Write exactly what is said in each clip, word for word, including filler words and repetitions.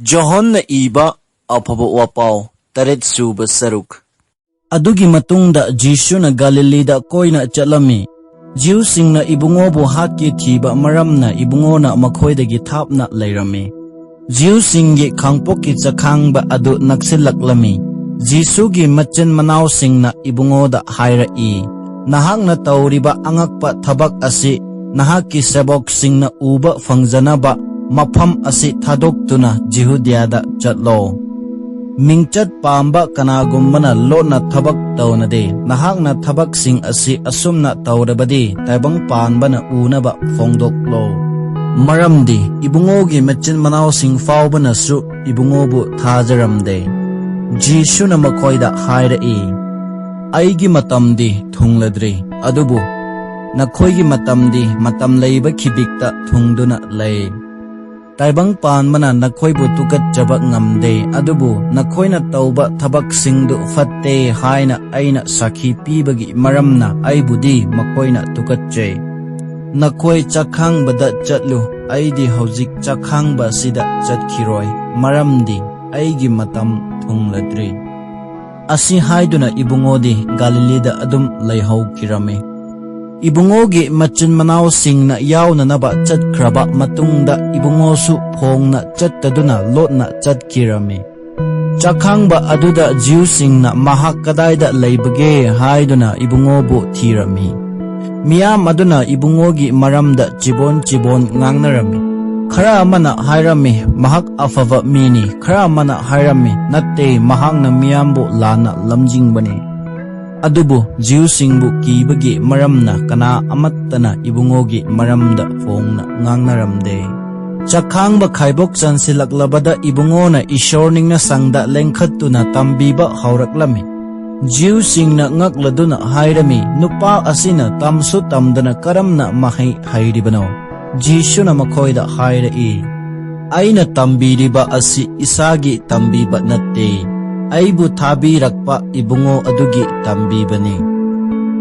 ꯖꯣꯍꯟꯅ ꯏꯕ ꯑꯐꯕ ꯋꯥꯄꯥꯎ, ꯇꯔꯦꯠ ꯁꯨꯕ ꯁꯔꯨꯛ꯫ ꯑꯗꯨꯒꯤ ꯃꯇꯨꯡꯗ ꯖꯤꯁꯨꯅ ꯒꯥꯂꯤꯂꯤꯗ ꯀꯣꯏꯅ ꯆꯠꯂꯝꯃꯤ꯫ ꯖꯤꯎꯁꯤꯡꯅ ꯏꯕꯨꯡꯉꯣꯕꯨ ꯍꯥꯠꯀꯦ ꯊꯤꯕ ꯃꯔꯝꯅ ꯏꯕꯨꯡꯉꯣꯅ ꯃꯈꯣꯏꯗꯒꯤ ꯊꯥꯞꯅ ꯂꯩꯔꯝꯃꯤ꯫ ꯖꯤꯎꯁꯤꯡꯒꯤ ꯈꯥꯡꯄꯣꯛꯀꯤ ꯆꯈꯥꯡꯕ ꯑꯗꯨ ꯅꯛꯁꯤꯜꯂꯛꯂꯝꯃꯤ꯫ ꯖꯤꯁꯨꯒꯤ ꯃꯆꯤꯟ ꯃꯅꯥꯎꯁꯤꯡꯅ ꯏꯕꯨꯡꯉꯣꯗ ꯍꯥꯏꯔꯛꯏ, "ꯅꯍꯥꯛꯅ ꯇꯧꯔꯤꯕ ꯑꯉꯛꯄ ꯊꯕꯛ ꯑꯁꯤ ꯅꯍꯥꯛꯀꯤ ꯁꯦꯕꯣꯛꯁꯤꯡꯅ ꯎꯕ ꯐꯪꯖꯅꯕ ꯃꯐꯝ ꯑꯁꯤ ꯊꯥꯗꯣꯛꯇꯨꯅ ꯖꯤꯍꯨꯗꯤꯌꯥꯗ ꯆꯠꯂꯣ꯫ ꯃꯤꯡꯆꯠ ꯄꯥꯝꯕ ꯀꯅꯥꯒꯨꯝꯕꯅ ꯂꯣꯠꯅ ꯊꯕꯛ ꯇꯧꯅꯗꯦ꯫ ꯅꯍꯥꯛꯅ ꯊꯕꯛꯁꯤꯡ ꯑꯁꯤ ꯑꯁꯨꯝꯅ ꯇꯧꯔꯕꯗꯤ ꯇꯥꯏꯕꯪ ꯄꯥꯟꯕꯅ ꯎꯅꯕ ꯐꯣꯡꯗꯣꯛꯂꯣ꯫ ꯃꯔꯝꯗꯤ ꯏꯕꯨꯡꯉꯣꯒꯤ ꯃꯆꯤꯟ ꯃꯅꯥꯎꯁꯤꯡ ꯐꯥꯎꯕꯅꯁꯨ ꯏꯕꯨꯡꯉꯣꯕꯨ ꯊꯥꯖꯔꯝꯗꯦ꯫" ꯖꯤꯁꯨꯅ ꯃꯈꯣꯏꯗ ꯍꯥꯏꯔꯛꯏ, "ꯑꯩꯒꯤ ꯃꯇꯝꯗꯤ ꯊꯨꯡꯂꯗ꯭ꯔꯤ, ꯑꯗꯨꯕꯨ ꯅꯈꯣꯏꯒꯤ ꯃꯇꯝꯗꯤ ꯃꯇꯝ ꯂꯩꯕ ꯈꯤꯕꯤꯛꯇ ꯊꯨꯡꯗꯨꯅ ꯂꯩ꯫ ꯇꯥꯏꯕꯪ ꯄꯥꯟꯕꯅ ꯅꯈꯣꯏꯕꯨ ꯇꯨꯀꯠꯆꯕ ꯉꯝꯗꯦ, ꯑꯗꯨꯕꯨ ꯅꯈꯣꯏꯅ ꯇꯧꯕ ꯊꯕꯛꯁꯤꯡꯗꯨ ꯐꯠꯇꯦ ꯍꯥꯏꯅ ꯑꯩꯅ ꯁꯥꯈꯤ ꯄꯤꯕꯒꯤ ꯃꯔꯝꯅ ꯑꯩꯕꯨꯗꯤ ꯃꯈꯣꯏꯅ ꯇꯨꯀꯠꯆꯩ꯫ ꯅꯈꯣꯏ ꯆꯥꯛꯈꯥꯡꯕꯗ ꯆꯠꯂꯨ, ꯑꯩꯗꯤ ꯍꯧꯖꯤꯛ ꯆꯥꯛꯈꯥꯡꯕ ꯑꯁꯤꯗ ꯆꯠꯈꯤꯔꯣꯏ, ꯃꯔꯝꯗꯤ ꯑꯩꯒꯤ ꯃꯇꯝ ꯊꯨꯡꯂꯗ꯭ꯔꯤ꯫" ꯑꯁꯤ ꯍꯥꯏꯗꯨꯅ ꯏꯕꯨꯡꯉꯣꯗꯤ ꯒꯥꯂꯤꯂꯤꯗ ꯑꯗꯨꯝ ꯂꯩꯍꯧꯈꯤꯔꯝꯃꯤ꯫ ꯏꯕꯨꯡꯉꯣꯒꯤ ꯃꯆꯤꯟ ꯃꯅꯥꯎꯁꯤꯡꯅ ꯌꯥꯎꯅꯅꯕ ꯆꯠꯈ꯭ꯔꯕ ꯃꯇꯨꯡꯗ ꯏꯕꯨꯡꯉꯣꯁꯨ ꯐꯣꯡꯅ ꯆꯠꯇꯗꯨꯅ ꯂꯣꯠꯅ ꯆꯠꯈꯤꯔꯝꯃꯤ꯫ ꯆꯥꯛꯈꯥꯡꯕ ꯑꯗꯨꯗ ꯖꯤꯎꯁꯤꯡꯅ ꯃꯍꯥꯛ ꯀꯗꯥꯏꯗ ꯂꯩꯕꯒꯦ ꯍꯥꯏꯗꯨꯅ ꯏꯕꯨꯡꯉꯣꯕꯨ ꯊꯤꯔꯝꯃꯤ꯫ ꯃꯤꯌꯥꯝ ꯑꯗꯨꯅ ꯏꯕꯨꯡꯉꯣꯒꯤ ꯃꯔꯝꯗ ꯆꯤꯕꯣꯟ ꯆꯤꯕꯣꯟ ꯉꯥꯡꯅꯔꯝꯃꯤ꯫ ꯈꯔ ꯑꯃꯅ ꯍꯥꯏꯔꯝꯃꯤ, "ꯃꯍꯥꯛ ꯑꯐꯕ ꯃꯤꯅꯤ"꯫ ꯈꯔ ꯑꯃꯅ ꯍꯥꯏꯔꯝꯃꯤ, "ꯅꯠꯇꯦ, ꯃꯍꯥꯛꯅ ꯃꯤꯌꯥꯝꯕꯨ ꯂꯥꯟꯅ ꯂꯝꯖꯤꯡꯕꯅꯤ꯫" ꯑꯗꯨꯕꯨ ꯖꯤꯎꯁꯤꯡꯕꯨ ꯀꯤꯕꯒꯤ ꯃꯔꯝꯅ ꯀꯅꯥ ꯑꯃꯠꯇꯅ ꯏꯕꯨꯡꯉꯣꯒꯤ ꯃꯔꯝꯗ ꯐꯣꯡꯅ ꯉꯥꯡꯅꯔꯝꯗꯦ꯫ ꯆꯥꯛꯈꯥꯡꯕ ꯈꯥꯏꯕꯣꯛ ꯆꯟꯁꯤꯜꯂꯛꯂꯕꯗ ꯏꯕꯨꯡꯉꯣꯅ ꯏꯁꯣꯔ ꯅꯤꯡꯅ ꯁꯪꯗ ꯂꯦꯡꯈꯠꯇꯨꯅ ꯇꯝꯕꯤꯕ ꯍꯧꯔꯛꯂꯝꯃꯤ꯫ ꯖꯤꯎꯁꯤꯡꯅ ꯉꯛꯂꯗꯨꯅ ꯍꯥꯏꯔꯝꯃꯤ, "ꯅꯨꯄꯥ ꯑꯁꯤꯅ ꯇꯝꯁꯨ ꯇꯝꯗꯅ ꯀꯔꯝꯅ ꯃꯍꯩ ꯍꯩꯔꯤꯕꯅꯣ?" ꯖꯤꯁꯨꯅ ꯃꯈꯣꯏꯗ ꯍꯥꯏꯔꯛꯏ, "ꯑꯩꯅ ꯇꯝꯕꯤꯔꯤꯕ ꯑꯁꯤ ꯏꯁꯥꯒꯤ ꯇꯝꯕꯤꯕ ꯅꯠꯇꯦ, ꯑꯩꯕꯨ ꯊꯥꯕꯤꯔꯛꯄ ꯏꯕꯨꯡꯉꯣ ꯑꯗꯨꯒꯤ ꯇꯝꯕꯤꯕꯅꯤ꯫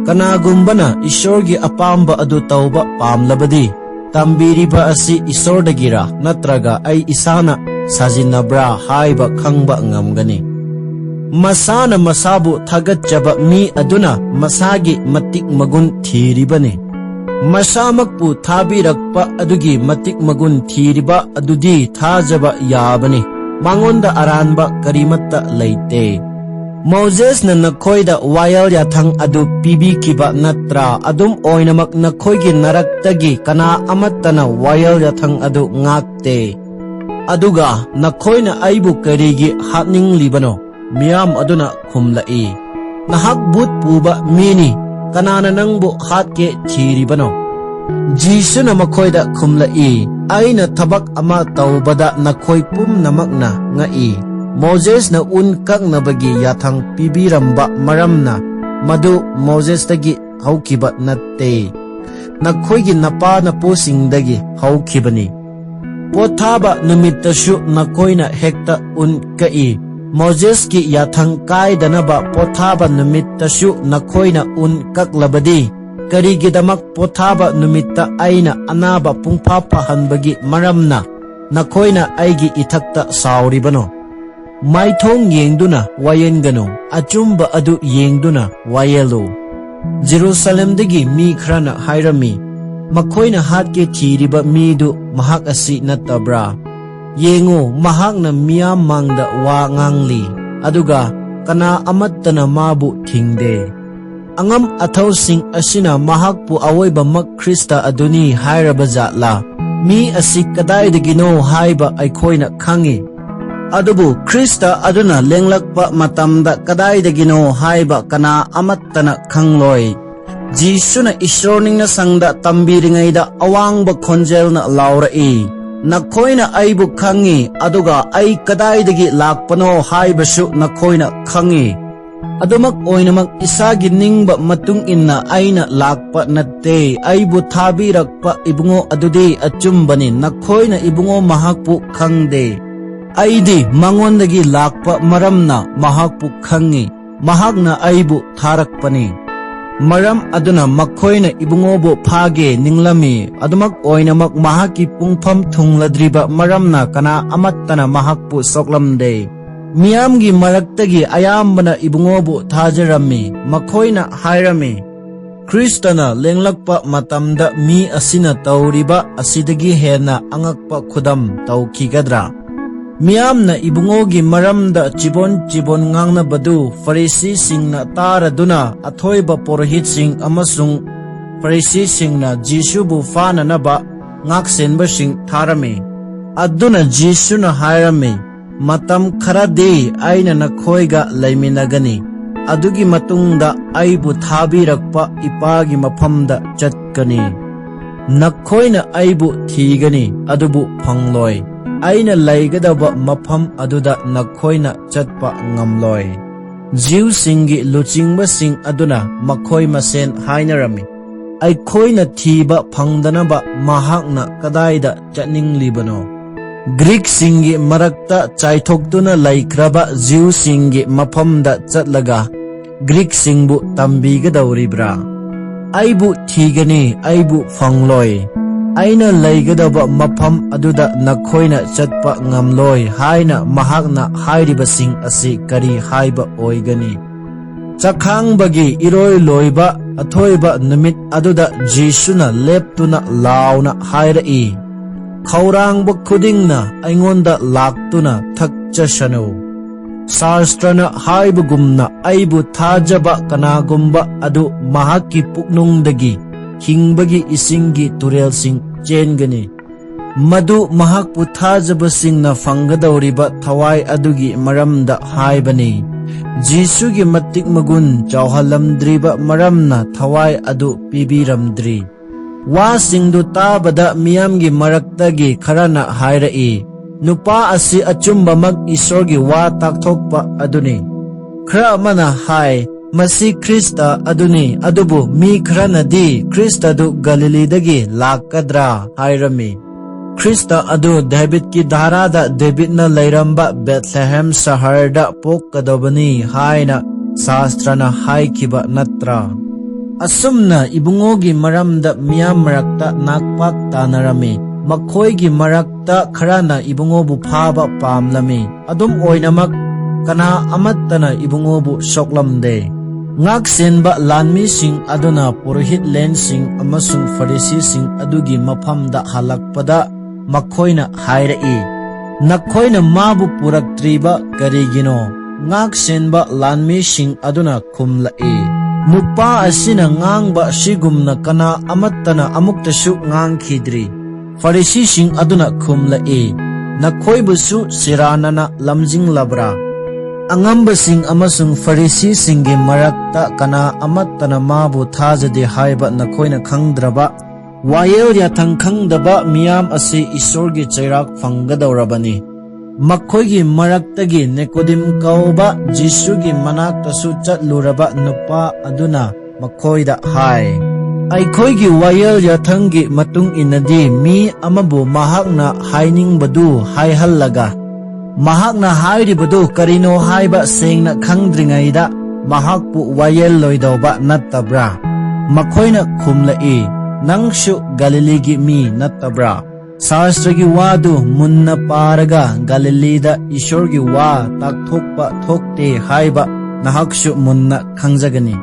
ꯀꯅꯥꯒꯨꯝꯕꯅ ꯏꯁꯣꯔꯒꯤ ꯑꯄꯥꯝꯕ ꯑꯗꯨ ꯇꯧꯕ ꯄꯥꯝꯂꯕꯗꯤ, ꯇꯝꯕꯤꯔꯤꯕ ꯑꯁꯤ ꯏꯁꯣꯔꯗꯒꯤꯔꯥ ꯅꯠꯇ꯭ꯔꯒ ꯑꯩ ꯏꯁꯥꯅ ꯁꯥꯖꯤꯟꯅꯕ꯭ꯔꯥ ꯍꯥꯏꯕ ꯈꯪꯕ ꯉꯝꯒꯅꯤ꯫ ꯃꯁꯥꯅ ꯃꯁꯥꯕꯨ ꯊꯥꯒꯠꯆꯕ ꯃꯤ ꯑꯗꯨꯅ ꯃꯁꯥꯒꯤ ꯃꯇꯤꯛ ꯃꯒꯨꯟ ꯊꯤꯔꯤꯕꯅꯤ꯫ ꯃꯁꯥꯃꯛꯄꯨ ꯊꯥꯕꯤꯔꯛꯄ ꯑꯗꯨꯒꯤ ꯃꯇꯤꯛ ꯃꯒꯨꯟ ꯊꯤꯔꯤꯕ ꯑꯗꯨꯗꯤ ꯊꯥꯖꯕ ꯌꯥꯕꯅꯤ꯫ ꯃꯉꯣꯟꯗ ꯑꯔꯥꯟꯕ ꯀꯔꯤꯃꯠꯇ ꯂꯩꯇꯦ꯫ ꯃꯣꯖꯦꯁꯅ ꯅꯈꯣꯏꯗ ꯋꯥꯌꯦꯜ ꯌꯥꯊꯪ ꯑꯗꯨ ꯄꯤꯕꯤꯈꯤꯕ ꯅꯠꯇ꯭ꯔꯥ? ꯑꯗꯨꯝ ꯑꯣꯏꯅꯃꯛ, ꯅꯈꯣꯏꯒꯤ ꯅꯔꯛꯇꯒꯤ ꯀꯅꯥ ꯑꯃꯠꯇꯅ ꯋꯥꯌꯦꯜ ꯌꯥꯊꯪ ꯑꯗꯨ ꯉꯥꯛꯇꯦ꯫ ꯑꯗꯨꯒ ꯅꯈꯣꯏꯅ ꯑꯩꯕꯨ ꯀꯔꯤꯒꯤ ꯍꯥꯠꯅꯤꯡꯂꯤꯕꯅꯣ? ꯃꯤꯌꯥꯝ ꯑꯗꯨꯅ ꯈꯨꯝꯂꯛꯏ, "ꯅꯍꯥꯛ ꯚꯨꯠ ꯄꯨꯕ ꯃꯤꯅꯤ, ꯀꯅꯥꯅ ꯅꯪꯕꯨ ꯍꯥꯠꯀꯦ ꯊꯤꯔꯤꯕꯅꯣ?" ꯖꯤꯁꯨꯅ ꯃꯈꯣꯏꯗ ꯈꯨꯝꯂꯛꯏ, "ꯑꯩꯅ ꯊꯕꯛ ꯑꯃ ꯇꯧꯕꯗ ꯅꯈꯣꯏ ꯄꯨꯝꯅꯃꯛꯅ ꯉꯛꯏ꯫ ꯃꯣꯖꯦꯁꯅ ꯎꯟ ꯀꯛꯅꯕꯒꯤ ꯌꯥꯊꯪ ꯄꯤꯕꯤꯔꯝꯕ ꯃꯔꯝꯅ ꯃꯗꯨ ꯃꯣꯖꯦꯁꯇꯒꯤ ꯍꯧꯈꯤꯕ ꯅꯠꯇꯦ, ꯅꯈꯣꯏꯒꯤ ꯅꯄꯥ ꯅꯄꯨꯁꯤꯡꯗꯒꯤ ꯍꯧꯈꯤꯕꯅꯤ꯫ ꯄꯣꯊꯥꯕ ꯅꯨꯃꯤꯠꯇꯁꯨ ꯅꯈꯣꯏꯅ ꯍꯦꯛꯇ ꯎꯟ ꯀꯛꯏ꯫ ꯃꯣꯖꯦꯁꯀꯤ ꯌꯥꯊꯪ ꯀꯥꯏꯗꯅꯕ ꯄꯣꯊꯥꯕ ꯅꯨꯃꯤꯠꯇꯁꯨ ꯅꯈꯣꯏꯅ ꯎꯟ ꯀꯛꯂꯕꯗꯤ, ꯀꯔꯤꯒꯤꯗꯃꯛ ꯄꯣꯊꯥꯕ ꯅꯨꯃꯤꯠꯇ ꯑꯩꯅ ꯑꯅꯥꯕ ꯄꯨꯡꯐꯥ ꯐꯍꯟꯕꯒꯤ ꯃꯔꯝꯅ ꯅꯈꯣꯏꯅ ꯑꯩꯒꯤ ꯏꯊꯛꯇ ꯁꯥꯎꯔꯤꯕꯅꯣ? ꯃꯥꯏꯊꯣꯡ ꯌꯦꯡꯗꯨꯅ ꯋꯥꯌꯦꯟꯒꯅꯨ, ꯑꯆꯨꯝꯕ ꯑꯗꯨ ꯌꯦꯡꯗꯨꯅ ꯋꯥꯌꯦꯜꯂꯨ꯫" ꯖꯦꯔꯨꯁꯥꯂꯦꯝꯗꯒꯤ ꯃꯤ ꯈꯔꯅ ꯍꯥꯏꯔꯝꯃꯤ, "ꯃꯈꯣꯏꯅ ꯍꯥꯠꯀꯦ ꯊꯤꯔꯤꯕ ꯃꯤꯗꯨ ꯃꯍꯥꯛ ꯑꯁꯤ ꯅꯠꯇꯕ꯭ꯔꯥ? ꯌꯦꯡꯉꯨ, ꯃꯍꯥꯛꯅ ꯃꯤꯌꯥꯝ ꯃꯥꯡꯗ ꯋꯥ ꯉꯥꯡꯂꯤ, ꯑꯗꯨꯒ ꯀꯅꯥ ꯑꯃꯠꯇꯅ ꯃꯥꯕꯨ ꯊꯤꯡꯗꯦ꯫ ꯑꯉꯝ ꯑꯊꯧꯁꯤꯡ ꯑꯁꯤꯅ ꯃꯍꯥꯛꯄꯨ ꯑꯋꯣꯏꯕꯃꯛ ꯈ꯭ꯔꯤꯁꯇ ꯑꯗꯨꯅꯤ ꯍꯥꯏꯔꯕ ꯖꯥꯠꯂꯥ? ꯃꯤ ꯑꯁꯤ ꯀꯗꯥꯏꯗꯒꯤꯅꯣ ꯍꯥꯏꯕ ꯑꯩꯈꯣꯏꯅ ꯈꯪꯏ, ꯑꯗꯨꯕꯨ ꯈ꯭ꯔꯤꯁꯇ ꯑꯗꯨꯅ ꯂꯦꯡꯂꯛꯄ ꯃꯇꯝꯗ ꯀꯗꯥꯏꯗꯒꯤꯅꯣ ꯍꯥꯏꯕ ꯀꯅꯥ ꯑꯃꯠꯇꯅ ꯈꯪꯂꯣꯏ꯫" ꯖꯤꯁꯨꯅ ꯏꯁꯣꯔ ꯅꯤꯡꯅ ꯁꯪꯗ ꯇꯝꯕꯤꯔꯤꯉꯩꯗ ꯑꯋꯥꯡꯕ ꯈꯣꯟꯖꯦꯜꯅ ꯂꯥꯎꯔꯛꯏ, "ꯅꯈꯣꯏꯅ ꯑꯩꯕꯨ ꯈꯪꯉꯤ, ꯑꯗꯨꯒ ꯑꯩ ꯀꯗꯥꯏꯗꯒꯤ ꯂꯥꯛꯄꯅꯣ ꯍꯥꯏꯕꯁꯨ ꯅꯈꯣꯏꯅ ꯈꯪꯉꯤ꯫ ꯑꯗꯨꯃꯛ ꯑꯣꯏꯅꯃꯛ, ꯏꯁꯥꯒꯤ ꯅꯤꯡꯕ ꯃꯇꯨꯡ ꯏꯟꯅ ꯑꯩꯅ ꯂꯥꯛꯄ ꯅꯠꯇꯦ, ꯑꯩꯕꯨ ꯊꯥꯕꯤꯔꯛꯄ ꯏꯕꯨꯡꯉꯣ ꯑꯗꯨꯗꯤ ꯑꯆꯨꯝꯕꯅꯤ꯫ ꯅꯈꯣꯏꯅ ꯏꯕꯨꯡꯉꯣ ꯃꯍꯥꯛꯄꯨ ꯈꯪꯗꯦ꯫ ꯑꯩꯗꯤ ꯃꯉꯣꯟꯗꯒꯤ ꯂꯥꯛꯄ ꯃꯔꯝꯅ ꯃꯍꯥꯛꯄꯨ ꯈꯪꯉꯤ꯫ ꯃꯍꯥꯛꯅ ꯑꯩꯕꯨ ꯊꯥꯔꯛꯄꯅꯤ꯫" ꯃꯔꯝ ꯑꯗꯨꯅ ꯃꯈꯣꯏꯅ ꯏꯕꯨꯡꯉꯣꯕꯨ ꯐꯥꯒꯦ ꯅꯤꯡꯂꯝꯃꯤ꯫ ꯑꯗꯨꯃꯛ ꯑꯣꯏꯅꯃꯛ ꯃꯍꯥꯛꯀꯤ ꯄꯨꯡꯐꯝ ꯊꯨꯡꯂꯗ꯭ꯔꯤꯕ ꯃꯔꯝꯅ ꯀꯅꯥ ꯑꯃꯠꯇꯅ ꯃꯍꯥꯛꯄꯨ ꯁꯣꯛꯂꯝꯗꯦ꯫ ꯃꯤꯌꯥꯝꯒꯤ ꯃꯔꯛꯇꯒꯤ ꯑꯌꯥꯝꯕꯅ ꯏꯕꯨꯡꯉꯣꯕꯨ ꯊꯥꯖꯔꯝꯃꯤ꯫ ꯃꯈꯣꯏꯅ ꯍꯥꯏꯔꯝꯃꯤ, "ꯈ꯭ꯔꯤꯁꯇꯅ ꯂꯦꯡꯂꯛꯄ ꯃꯇꯝꯗ ꯃꯤ ꯑꯁꯤꯅ ꯇꯧꯔꯤꯕ ꯑꯁꯤꯗꯒꯤ ꯍꯦꯟꯅ ꯑꯉꯛꯄ ꯈꯨꯗꯝ ꯇꯧꯈꯤꯒꯗ꯭ꯔꯥ?" ꯃꯤꯌꯥꯝꯅ ꯏꯕꯨꯡꯉꯣꯒꯤ ꯃꯔꯝꯗ ꯆꯤꯕꯣꯟ ꯆꯤꯕꯣꯟ ꯉꯥꯡꯅꯕꯗꯨ ꯐꯔꯤꯁꯤꯁꯤꯡꯅ ꯇꯥꯔꯗꯨꯅ ꯑꯊꯣꯏꯕ ꯄꯨꯔꯣꯍꯤꯠꯁꯤꯡ ꯑꯃꯁꯨꯡ ꯐꯔꯤꯁꯤꯁꯤꯡꯅ ꯖꯤꯁꯨꯕꯨ ꯐꯥꯅꯅꯕ ꯉꯥꯛꯁꯦꯟꯕꯁꯤꯡ ꯊꯥꯔꯝꯃꯤ꯫ ꯑꯗꯨꯅ ꯖꯤꯁꯨꯅ ꯍꯥꯏꯔꯝꯃꯤ, "ꯃꯇꯝ ꯈꯔꯗꯤ ꯑꯩꯅ ꯅꯈꯣꯏꯒ ꯂꯩꯃꯤꯟꯅꯒꯅꯤ꯫ ꯑꯗꯨꯒꯤ ꯃꯇꯨꯡꯗ ꯑꯩꯕꯨ ꯊꯥꯕꯤꯔꯛꯄ ꯏꯄꯥꯒꯤ ꯃꯐꯝꯗ ꯆꯠꯀꯅꯤ꯫ ꯅꯈꯣꯏꯅ ꯑꯩꯕꯨ ꯊꯤꯒꯅꯤ, ꯑꯗꯨꯕꯨ ꯐꯪꯂꯣꯏ꯫ ꯑꯩꯅ ꯂꯩꯒꯗꯕ ꯃꯐꯝ ꯑꯗꯨꯗ ꯅꯈꯣꯏꯅ ꯆꯠꯄ ꯉꯝꯂꯣꯏ꯫" ꯖꯤꯎꯁꯤꯡꯒꯤ ꯂꯨꯆꯤꯡꯕꯁꯤꯡ ꯑꯗꯨꯅ ꯃꯈꯣꯏ ꯃꯁꯦꯟ ꯍꯥꯏꯅꯔꯝꯃꯤ, "ꯑꯩꯈꯣꯏꯅ ꯊꯤꯕ ꯐꯪꯗꯅꯕ ꯃꯍꯥꯛꯅ ꯀꯗꯥꯏꯗ ꯆꯠꯅꯤꯡꯂꯤꯕꯅꯣ?" ꯒ꯭ꯔꯤꯛꯁꯤꯡꯒꯤ ꯃꯔꯛꯇ ꯆꯥꯏꯊꯣꯛꯇꯨꯅ ꯂꯩꯈ꯭ꯔꯕ ꯖꯤꯎꯁꯤꯡꯒꯤ ꯃꯐꯝꯗ ꯆꯠꯂꯒ ꯒ꯭ꯔꯤꯛꯁꯤꯡꯕꯨ ꯇꯝꯕꯤꯒꯗꯧꯔꯤꯕ꯭ꯔꯥ? "ꯑꯩꯕꯨ ꯊꯤꯒꯅꯤ, ꯑꯩꯕꯨ ꯐꯪꯂꯣꯏ꯫ ꯑꯩꯅ ꯂꯩꯒꯗꯕ ꯃꯐꯝ ꯑꯗꯨꯗ ꯅꯈꯣꯏꯅ ꯆꯠꯄ ꯉꯝꯂꯣꯏ" ꯍꯥꯏꯅ ꯃꯍꯥꯛꯅ ꯍꯥꯏꯔꯤꯕꯁꯤꯡ ꯑꯁꯤ ꯀꯔꯤ ꯍꯥꯏꯕ ꯑꯣꯏꯒꯅꯤ? ꯆꯈꯥꯡꯕꯒꯤ ꯏꯔꯣꯏ ꯂꯣꯏꯕ ꯑꯊꯣꯏꯕ ꯅꯨꯃꯤꯠ ꯑꯗꯨꯗ ꯖꯤꯁꯨꯅ ꯂꯦꯞꯇꯨꯅ ꯂꯥꯎꯅ ꯍꯥꯏꯔꯛꯏ, "ꯈꯧꯔꯥꯡꯕ ꯈꯨꯗꯤꯡꯅ ꯑꯩꯉꯣꯟꯗ ꯂꯥꯛꯇꯨꯅ ꯊꯛꯆꯁꯅꯨ꯫" ꯁꯥꯁꯇ꯭ꯔꯅ ꯍꯥꯏꯕꯒꯨꯝꯅ, "ꯑꯩꯕꯨ ꯊꯥꯖꯕ ꯀꯅꯥꯒꯨꯝꯕ ꯑꯗꯨ ꯃꯍꯥꯛꯀꯤ ꯄꯨꯛꯅꯨꯡꯗꯒꯤ ꯍꯤꯡꯕꯒꯤ ꯏꯁꯤꯡꯒꯤ ꯇꯨꯔꯦꯜꯁꯤꯡ ꯆꯦꯟꯒꯅꯤ꯫" ꯃꯗꯨ ꯃꯍꯥꯛꯄꯨ ꯊꯥꯖꯕꯁꯤꯡꯅ ꯐꯪꯒꯗꯧꯔꯤꯕ ꯊꯋꯥꯏ ꯑꯗꯨꯒꯤ ꯃꯔꯝꯗ ꯍꯥꯏꯕꯅꯤ꯫ ꯖꯤꯁꯨꯒꯤ ꯃꯇꯤꯛ ꯃꯒꯨꯟ ꯆꯥꯎꯍꯜꯂꯝꯗ꯭ꯔꯤꯕ ꯃꯔꯝꯅ ꯊꯋꯥꯏ ꯑꯗꯨ ꯄꯤꯕꯤꯔꯝꯗ꯭ꯔꯤ꯫ ꯋꯥꯁꯤꯡꯗꯨ ꯇꯥꯕꯗ ꯃꯤꯌꯥꯝꯒꯤ ꯃꯔꯛꯇꯒꯤ ꯈꯔꯅ ꯍꯥꯏꯔꯛꯏ, "ꯅꯨꯄꯥ ꯑꯁꯤ ꯑꯆꯨꯝꯕꯃꯛ ꯏꯁꯣꯔꯒꯤ ꯋꯥ ꯇꯥꯛꯊꯣꯛꯄ ꯑꯗꯨꯅꯤ꯫" ꯈꯔ ꯑꯃꯅ ꯍꯥꯏ, "ꯃꯁꯤ ꯈ꯭ꯔꯤꯁꯇ ꯑꯗꯨꯅꯤ꯫" ꯑꯗꯨꯕꯨ ꯃꯤ ꯈꯔꯅꯗꯤ, "ꯈ꯭ꯔꯤꯁꯇꯗꯨ ꯒꯂꯤꯂꯤꯗꯒꯤ ꯂꯥꯛꯀꯗ꯭ꯔꯥ?" ꯍꯥꯏꯔꯝꯃꯤ꯫ ꯈ꯭ꯔꯤꯁꯇ ꯑꯗꯨ ꯗꯦꯕꯤꯠꯀꯤ ꯙꯥꯔꯥꯗ ꯗꯦꯕꯤꯠꯅ ꯂꯩꯔꯝꯕ ꯕꯦꯊꯂꯦꯍꯦꯝ ꯁꯍꯔꯗ ꯄꯣꯛꯀꯗꯕꯅꯤ ꯍꯥꯏꯅ ꯁꯥꯁꯇ꯭ꯔꯅ ꯍꯥꯏꯈꯤꯕ ꯅꯠꯇ꯭ꯔꯥ? ꯑꯁꯨꯝꯅ ꯏꯕꯨꯡꯉꯣꯒꯤ ꯃꯔꯝꯗ ꯃꯤꯌꯥꯝ ꯃꯔꯛꯇ ꯅꯥꯛꯄꯥꯛ ꯇꯥꯅꯔꯝꯃꯤ꯫ ꯃꯈꯣꯏꯒꯤ ꯃꯔꯛꯇ ꯈꯔꯅ ꯏꯕꯨꯡꯉꯣꯕꯨ ꯐꯥꯕ ꯄꯥꯝꯂꯝꯃꯤ꯫ ꯑꯗꯨꯝ ꯑꯣꯏꯅꯃꯛ, ꯀꯅꯥ ꯑꯃꯠꯇꯅ ꯏꯕꯨꯡꯉꯣꯕꯨ ꯁꯣꯛꯂꯝꯗꯦ꯫ ꯉꯥꯛꯁꯦꯟꯕ ꯂꯥꯟꯃꯤꯁꯤꯡ ꯑꯗꯨꯅ ꯄꯨꯔꯣꯍꯤꯠꯂꯦꯟꯁꯤꯡ ꯑꯃꯁꯨꯡ ꯐꯔꯤꯁꯤꯁꯤꯡ ꯑꯗꯨꯒꯤ ꯃꯐꯝꯗ ꯍꯜꯂꯛꯄꯗ ꯃꯈꯣꯏꯅ ꯍꯥꯏꯔꯛꯏ, "ꯅꯈꯣꯏꯅ ꯃꯥꯕꯨ ꯄꯨꯔꯛꯇ꯭ꯔꯤꯕ ꯀꯔꯤꯒꯤꯅꯣ?" ꯉꯥꯛꯁꯦꯟꯕ ꯂꯥꯟꯃꯤꯁꯤꯡ ꯑꯗꯨꯅ ꯈꯨꯝꯂꯛꯏ, "ꯅꯨꯄꯥ ꯑꯁꯤꯅ ꯉꯥꯡꯕ ꯑꯁꯤꯒꯨꯝꯅ ꯀꯅꯥ ꯑꯃꯠꯇꯅ ꯑꯃꯨꯛꯇꯁꯨ ꯉꯥꯡꯈꯤꯗ꯭ꯔꯤ꯫" ꯐꯔꯤꯁꯤꯁꯤꯡ ꯑꯗꯨꯅ ꯈꯨꯝꯂꯛꯏ, "ꯅꯈꯣꯏꯕꯨꯁꯨ ꯁꯤꯔꯥꯟꯅꯅ ꯂꯝꯖꯤꯡꯂꯕ꯭ꯔꯥ? ꯑꯉꯝꯕꯁꯤꯡ ꯑꯃꯁꯨꯡ ꯐꯔꯤꯁꯤꯁꯤꯡꯒꯤ ꯃꯔꯛꯇ ꯀꯅꯥ ꯑꯃꯠꯇꯅ ꯃꯥꯕꯨ ꯊꯥꯖꯗꯦ ꯍꯥꯏꯕ ꯅꯈꯣꯏꯅ ꯈꯪꯗ꯭ꯔꯕ? ꯋꯥꯌꯦꯜ ꯌꯥꯊꯪ ꯈꯪꯗꯕ ꯃꯤꯌꯥꯝ ꯑꯁꯤ ꯏꯁꯣꯔꯒꯤ ꯆꯩꯔꯥꯛ ꯐꯪꯒꯗꯧꯔꯕꯅꯤ꯫" ꯃꯈꯣꯏꯒꯤ ꯃꯔꯛꯇꯒꯤ ꯅꯤꯀꯣꯗꯤꯝ ꯀꯧꯕ ꯖꯤꯁꯨꯒꯤ ꯃꯅꯥꯛꯇꯁꯨ ꯆꯠꯂꯨꯔꯕ ꯅꯨꯄꯥ ꯑꯗꯨꯅ ꯃꯈꯣꯏꯗ ꯍꯥꯏ, "ꯑꯩꯈꯣꯏꯒꯤ ꯋꯥꯌꯦꯜ ꯌꯥꯊꯪꯒꯤ ꯃꯇꯨꯡ ꯏꯟꯅꯗꯤ ꯃꯤ ꯑꯃꯕꯨ ꯃꯍꯥꯛꯅ ꯍꯥꯏꯅꯤꯡꯕꯗꯨ ꯍꯥꯏꯍꯜꯂꯒ, ꯃꯍꯥꯛꯅ ꯍꯥꯏꯔꯤꯕꯗꯨ ꯀꯔꯤꯅꯣ ꯍꯥꯏꯕ ꯁꯦꯡꯅ ꯈꯪꯗ꯭ꯔꯤꯉꯩꯗ ꯃꯍꯥꯛꯄꯨ ꯋꯥꯌꯦꯜꯂꯣꯏꯗꯧꯕ ꯅꯠꯇꯕ꯭ꯔꯥ?" ꯃꯈꯣꯏꯅ ꯈꯨꯝꯂꯛꯏ, "ꯅꯪꯁꯨ ꯒꯂꯤꯂꯤꯒꯤ ꯃꯤ ꯅꯠꯇꯕ꯭ꯔꯥ? ꯁꯥꯁꯇ꯭ꯔꯒꯤ ꯋꯥꯗꯨ ꯃꯨꯟꯅ ꯄꯥꯔꯒ ꯒꯂꯤꯂꯤꯗ ꯏꯁꯣꯔꯒꯤ ꯋꯥ ꯇꯥꯛꯊꯣꯛꯄ ꯊꯣꯛꯇꯦ ꯍꯥꯏꯕ ꯅꯍꯥꯛꯁꯨ ꯃꯨꯟꯅ ꯈꯪꯖꯒꯅꯤ꯫